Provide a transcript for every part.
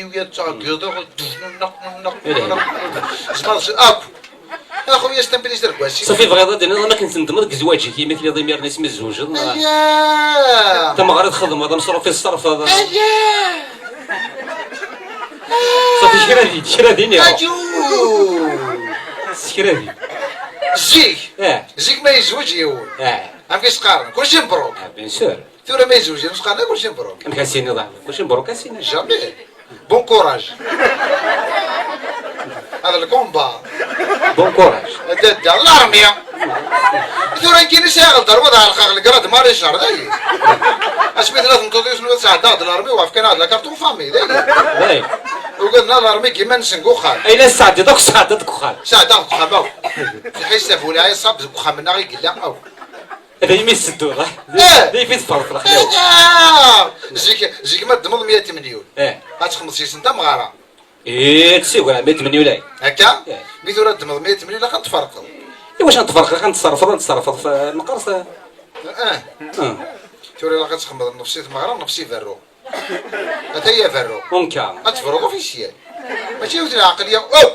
ويا تاع اكو اخويا c'est un plaisir كواسي. صافي بغيت انا ما كنت ندمر زواجي كي مثل ضمير ناس مزوج. ايا. انت ما غادي تخدم هذا مصروف في الصرف هذا. ايا. صافي شرادي شرادي. اجو. شرادي. زيك. اه. زيك ما يزوج يول. اه. عم كيسقارن كلشي مبروك. bien sûr. ثورة ما يزوج نسقارن كلشي مبروك. كم كاسيني ضعف كلشي مبروك اسيني. jamais bon courage هذا ال combat. bon courage. دا l'armée ثورة كاين ساغل ضربة على الخاغ ال grade maréchal داي اش مثلا تنطوطي شنو ساعة l'armée وعف كان هذا la carte famille داي. باي. وقلنا l'armée كيما نسنقو خال. اين السعد دوك السعد دوك خال. ساعة دوك خال الحساب ولا يصاب خامنا غير قلا او هذا يمس الدور. إيه. ذي في تفرط الخلاو. زيك زيك ما تضمن 100 مليون. اه. غتخلص شي سنة مغارة. ايه تسيق 100 مليون. هكا. إيه. مي ثورة تضمن 100 مليون لا غنتفرقوا. واش نتفرق غنتصرف نتصرف في المقرص. اه. اه. ثورة لا غتخمض نفسي مغرا نفسي فرو هتا هي فرو. اونكا. غتفرق officiel ماشي ولد العقلية او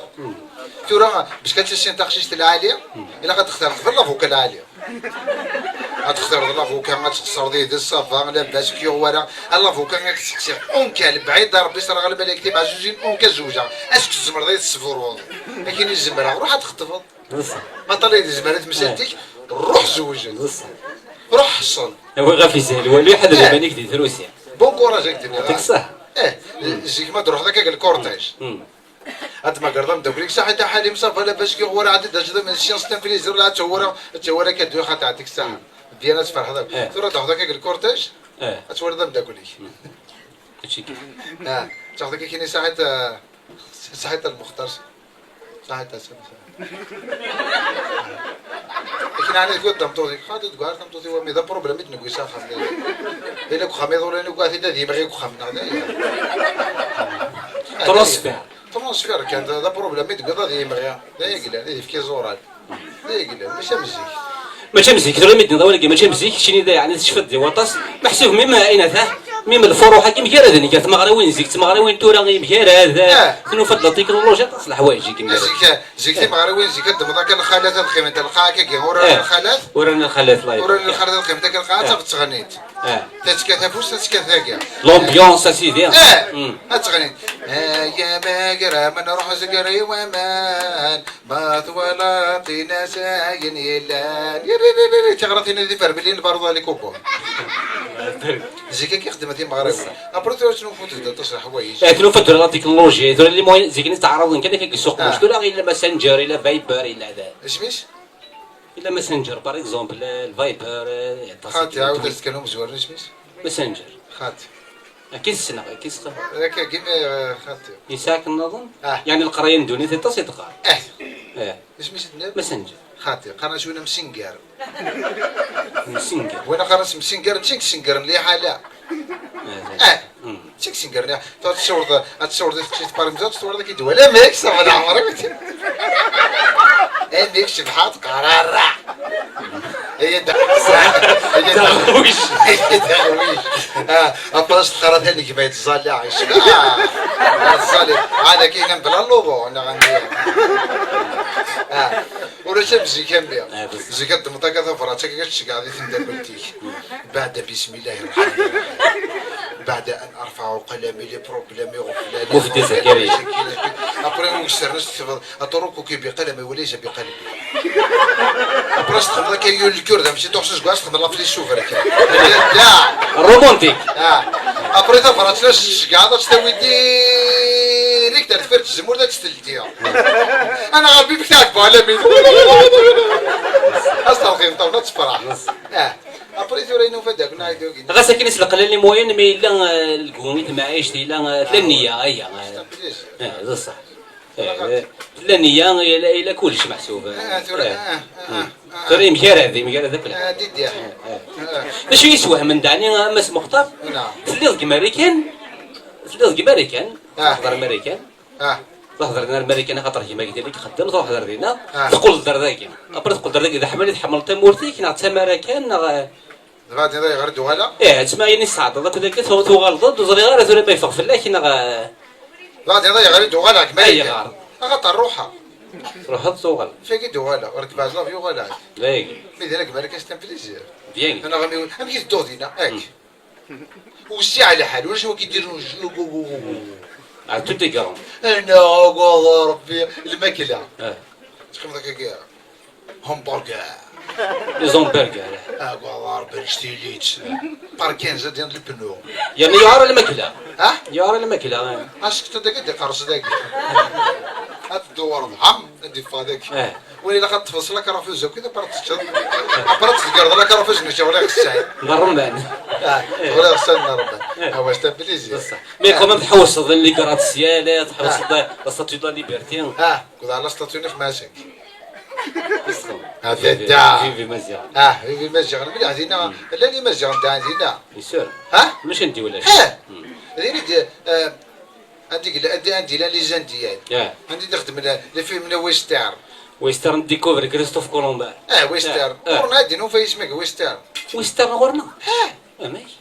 ثورة باش كتسين تخشيش العالية الا غتختار قبل l'avocat العالية غتختار l'avocat غتخسر دي دي الصفا لاباس كي هو l'avocat غتسقسي en cas بعيد ربي صرا غير بالك مع جوجين en cas زوجه est-ce que الزمر ديال السفرون ما كاين الزمره روح تخطف. بصح. ما طلع زمرات مسالتك روح زوج. بصح. روح حصل. هو غا في سهل والو حدا إيه. المانيك دي روسيا. bon courage الدنيا. يعطيك الصحة. اه زيك ما تروح ذاك ال cortège. هاد ما قرض مدوك لك صح تاع حالي مصافى لاباس كي هو عاد داج من الشيان ستان في لا تهورا تهورا كدوي خاطر يعطيك الصحة ديانا تفرح هذاك. إيه. تروح تاخذ هكاك ال cortège. اه. تورد مداك لك. هادشي كيف. اه تاخذ كاين ساعة ساعة المختار ساعة لكن انا تقول تمطوطي خاطر تقول تمطوطي ومي ذا problème تنقوي ساخن الا كخامي ضروري نقول ذي ذي بغي كخامنا transfert. transfert كان ذا problème تقول ذي بغي ذا يقلا ذي في زورال ذا يقلا ماشي مزيك. ماشي مزيك ثورة مدينة ولكن ماشي مزيك شيني دا يعني تشفت دي وطاس محسوب ميم اين ثاه même الفروح كي مكارد كانت مغراوين زيك تمغراوين تورا غي مكارد. آه. تنوفد la technologie تصلح الحوايج كي مكارد. زيك زيك تي مغراوين زيك دم ذاك الخالات الخيمة تلقاها كي ورا آه. الخالات. ورانا الخالات الله ورا يبارك. الخالات الخيمة تلقاها تغنيت. اه. تتكا تفوس تتكا ثاقيا. l'ambiance اسيدي. اه. اتغني يا ماقرا من روح زقري ومان ما ثولاطينا ساين يلان يريريري تغرطينا ذي فربلين برضو les copains زيكا كيخدم هذه المغرب après ترى شنو فوت تصلح حوايج. تنوفد la technologie ثورة les moyens زيك نتعرض كان كيسوق. آه. مش تورا الا Messenger الا Viber الا هذا. اسميش. الا Messenger par exemple ال Viber. خاطي عاود تكلم زوار اسميش. Messenger. خاطي. كي السنة كي سقى. هكا كيما خاطي. يساك النظم. آه. يعني القراية ندوني تيطاس يتقار. اه. اه. اسميش الناب. Messenger. خاطي قرا شوية مسنجر. مسنجر. وانا قرا مسنجر تشيك سنجر مليحة لا. اه. تشيك سنجر تصور تصور ديك شي بارمزات تصور ديك يدوى لا ماك صافي عمرك ايه ماك شبحات قرارة هي هي درويش. هي درويش اه ابلاص تقرا ثاني كيف يتزالع تزالي هذا كاين بلا لوغو انا غندير اه ولا شاف زيكا مليح. آه، بس. زيكا دمطا كتفرا كتشكع غادي تندبلتيك بعد بسم الله الرحمن الرحيم بعد ان ارفع قلمي les problèmes غفلان مفدي زكريا. après نكسر اتركك بقلمي وليس بقلبي après تخدم كاين الكرد ماشي تخصص كاع تخدم la flèche شوفرك لا. ال romantique. اه après تفرات لاش كاع تستوي direct تفرت الزمور تستلتيها انا غربي بك على مين استرخي طاولة تفرح اه après ثورين فداك نعيدو. غاس كاين القلال les moyens mais الا الكونيت معيشت الا تلا النية هي اه هذا صح تلا النية الا الا كلش محسوب. اه ثورة اه اه. ترى مكارد مكارد كل. اه ديدي اه. اش يسوى من دعني ماس مختار. نعم. تليض امريكان تليض امريكان. آه. تهضر امريكان. اه. تهضر لنا الامريكان خاطر كيما قلت لك خدام تروح تهضر لنا. آه. تقول در ذاك après تقول در ذاك اذا حملت حملت مورتيك نعطي امريكان. غادي غير دوالة. ايه تسمى يعني صعد هذاك ذاك تو غلط وزري غير ثوري ما يفق فلاك غادي هذا غير دوغالك. أي غار. غطى الروحه. تروح توغل. فاكي دوغالا ركب على l'avion غالا. لايق. mais ديالك بالك c'est un plaisir. bien. انا غامي ام كي دينا اك وسي على حال ولا شنو كيديروا. tout est grand. انا والله ربي الماكله. تخدم ذاك كاع همبرجر. les hamburgers. اه والله ربي شتيليت par 15 ديال ال pneus. يعني يعرى الماكله. ها. يعرى الماكله. اش كنت داك دي قرص داك تدور هم دي فادك. ولا الا غتفصل لك راه فوز كذا برا تشد برا تقرض لك راه فوز نشوف ولا خصها. الرمان. ولا خصها الرمان هو c'est un plaisir. بصح mais quand même تحوس les gratte-ciel، تحوس la statue de la liberté. اه كنت على statue خماسك هذا دا. vive مزيان. اه vive مزيان مليح دينا لا لي مزيان تاع دينا. sûr. ها. مش انت ولا اه ديني عندي عندي عندي لا les Indiens. عندي نخدم les films western. western découvre كريستوف كولومبا. اه western. ورنا دينو في اسمك western. western غورنا. اه. ماشي.